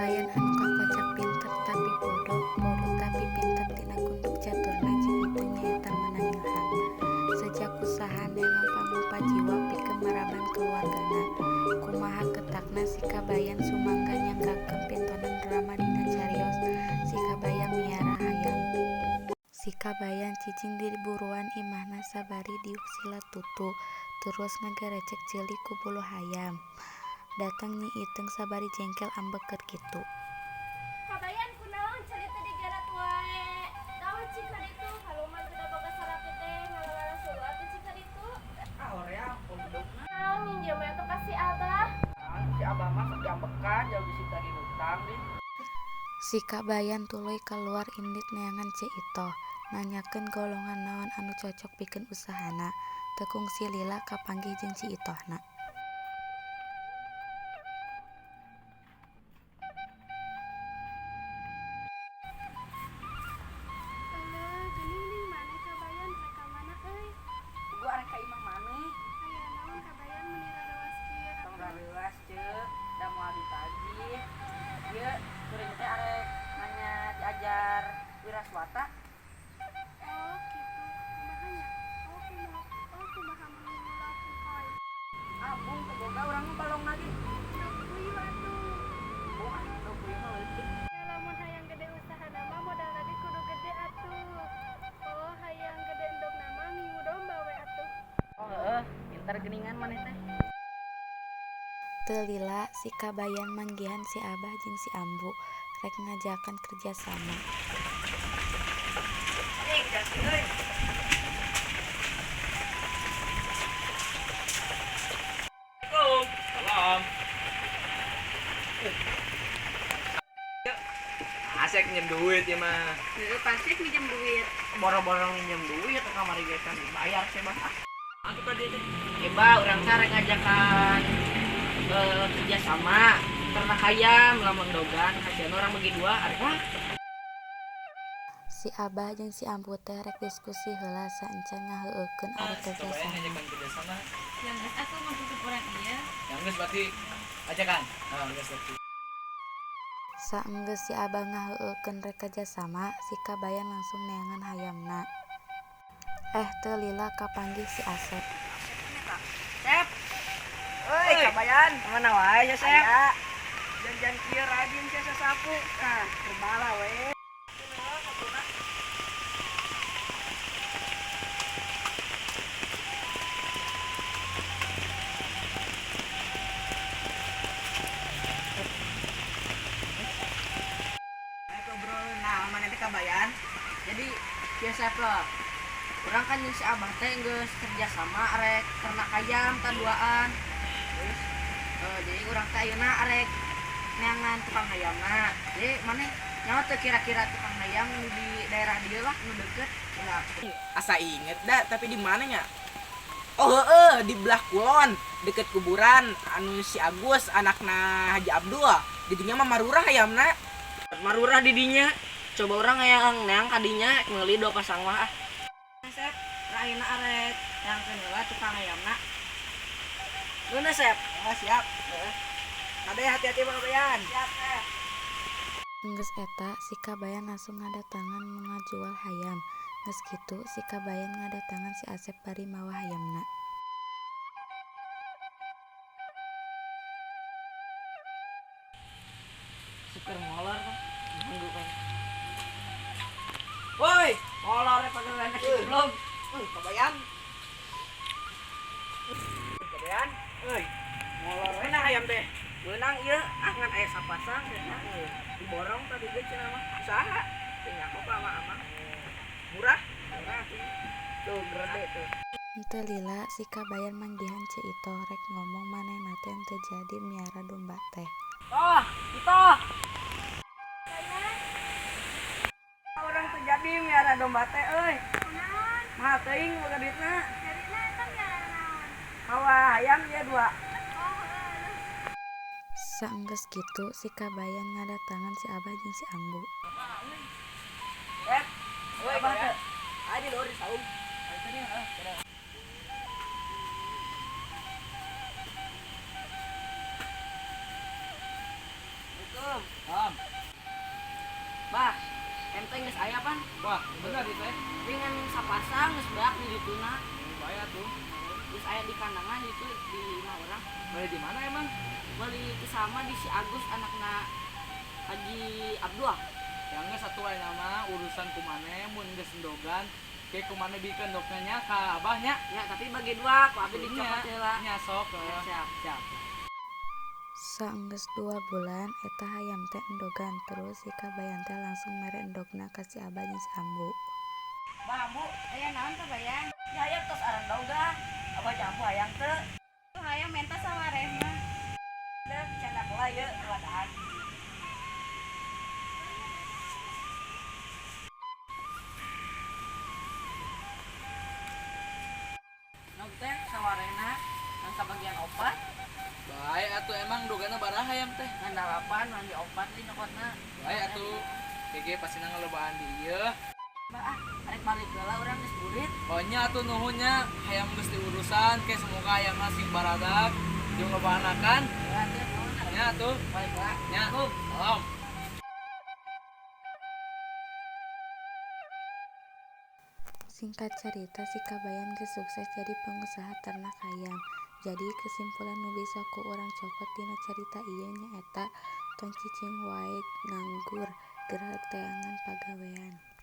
Kabayan anu kakocak pinter tapi bodo, bodo tapi pinter tina gunduk caturna jeung itu nyaeta meunang ilham. Sejak usaha neangan pangupa jiwa pikeun maraban keluargana. Kumaha ketakna si Kabayan sumangga nyanggakeun pintonan drama dina carios si Kabayan miara hayam. Si Kabayan cicing di buruan imahna sabari diuk sila tutu terus ngagerecek ceuli ku bulu hayam. Datang Nyi Iteung sabari jengkel ambek keur kitu. Kabayan, kunaon ceuli teh digeret wae? Dawa cik ka ditu, haluman teu da boga salaki teh ngala-ngala suluh atuh cik ka ditu. Ah, hoream pendudukna. Naon minjem we atuh ka si Abah? Ah, si Abah mah sok diambekan jauh bisi tagih hutang deh. Si Kabayan tuluy kaluar indit neangan Ceu Itoh, nanyakeun golongan naon anu cocok pikeun usahana. Teu kungsi lila kapanggih jeung Ceu Itohna. Eleuh, geuning ning maneh Kabayan rek ka mana euy? Gua arek ka imah maneh. Aya naon Kabayan meuni rareuwas kieu Tong atuh? rareuwas, Ceu, da moal ditagih. Ieu kuring teh arek nanya diajar wiraswata. Oh, kitu. Kumaha nya? Oh, kumaha? Oh, kumaha mun ngingu lauk engkoy? Ah, embung teu boga urang mah balong lagi. Endog puyuh atuh. Embung ah, endog puyuh mah leutik. Ya lamun hayang gede usahana mah modalna ge kudu gede atuh. Oh, hayang gede endogna mah ngingu domba we atuh. Oh, heeh, pinter geuningan maneh teh. Teu lila si Kabayan manggihan si Abah jeung si Ambu rek ngajakan kerja sama. Ih, jati euy. Assalamualaikum. Salam. Asek minjem duit ya mah. Heeh, pasti minjem duit. Boro-boro minjem duit ke kamari ge kan dibayar sih bah. Atuh ka dieu teh. Eba, urang teh rek ngajakan kerja sama ternak ayam lamun dogan hasilna urang bagi dua arek mah. Si Abah jeung si Ambu teh rek diskusi heula saencan ngaheueukeun arek Si kerja Kabayan sama. ngajakan kerja sama. Yang geus atuh mun tutup urang ieu. Yang geus berarti ajakan. Ah, geus berarti. Saenggeus si Abah ngaheueukeun rek kerja sama, si Kabayan langsung neangan hayamna. Eh, teu lila kapanggih si Asep. Sep, Oi, Kabayan. kemana wae ya Sep? Aya. Jangan kieu rajin sia sasapu. Ah, berbala we. Ayo obrol nah mana teh Kabayan. Jadi kieu Sep lah. Urang kan jeung si Abah teh geus kerja sama arek ternak ayam taduaan. Terus jadi urang teh ayeuna arek neangan tukang hayamna. Jadi maneh nyawa teu kira-kira tukang hayam nu di daerah dieu lah nu deket? Nah, asa inget dah, tapi di mana nya? Oh, heeh, di belah kulon, deket kuburan anu si Agus anakna Haji Abdul. Didinya mah marurah hayamna. Marurah di dinya. Coba urang hayang neang ka dinya meuli dua pasang mah ah. Sep, ayeuna arek neangkeun heula tukang hayamna. Geuna Sep. Oh, siap. Heeh. Kade hati-hati Bang Kabayan. Siap, Sep. Geus eta si Kabayan langsung ngadatangan nu ngajual hayam. Geus kitu si Kabayan ngadatangan si Asep bari mawa hayamna. Super molor kan. Nunggu kan. Woi, molor ya pagawean goblok. Kabayan. Kabayan. Euy, molor we. Mana ayam teh? Beunang ieu ah ngan aya sapasang cenah. Diborong tadi ge cenah mah. Usaha. Teu nyako ka ama-ama. Murah. Murah. Tuh gede tuh. Henteu lila si Kabayan manggihan Ceu Itoh rek ngomong manehna teh henteu jadi miara domba teh. Toh, Itoh. Kabayan, Urang teu jadi miara domba teh euy. kunaon? Mahal teuing boga duitna. Jarina eta miara naon? Mawa hayam ieu dua. Oh, heeh. Saenggeus kitu si Kabayan ngadatangan si Abah jeung si Ambu. Sep, Woi, Abah Kabayan. teh. Ah, di luar di saung. Itu. Assalamualaikum. Salam. Bah, ente geus aya pan? Wah, bener ieu teh. Dengan sapasang geus beak di dituna. Bae atuh. Geus aya di kandangan itu di imah urang. Beli di mana emang? Beli sama di si Agus anakna Haji Abdullah. Yang geus satu aya nama urusan kumane mun geus endogan ke kumane bikeun endogna nya ka abah nya. Ya, tapi bagi dua, ku abi dicokot heula. Nya sok. Ya, siap. Siap. Saenggeus 2 bulan eta hayam teh endogan terus si Kabayan teh langsung mere endogna ka si Abah jeung si Ambu. Bah, Ambu, Aya naon Kabayan? ya hayam tos arandogan. Abah jambu hayang teu. Tuh hayam menta sawareh mah. Deuh, candak heula ieu wadahan. Nog teh sawarehna ngan sabagian opat, Bae atuh emang dogana baraha hayam teh. ngan dalapan, ngan di opat di nyokotna. Bae atuh. Kege pasti ngalobaan di ieu. Bah, ah, arek balik heula urang geus burit. Oh nya atuh nuhun nya hayam geus diurusan ke semoga hayamna sing baradak jeung loba anakan. Ya atuh nuhun. Nya atuh. Balik heula. Nya. Salam. Singkat cerita si Kabayan geus sukses jadi pengusaha ternak hayam. Jadi kesimpulan nu bisa ku urang cokot tina carita ieu nyaeta tong cicing wae nganggur geura teangan pagawean.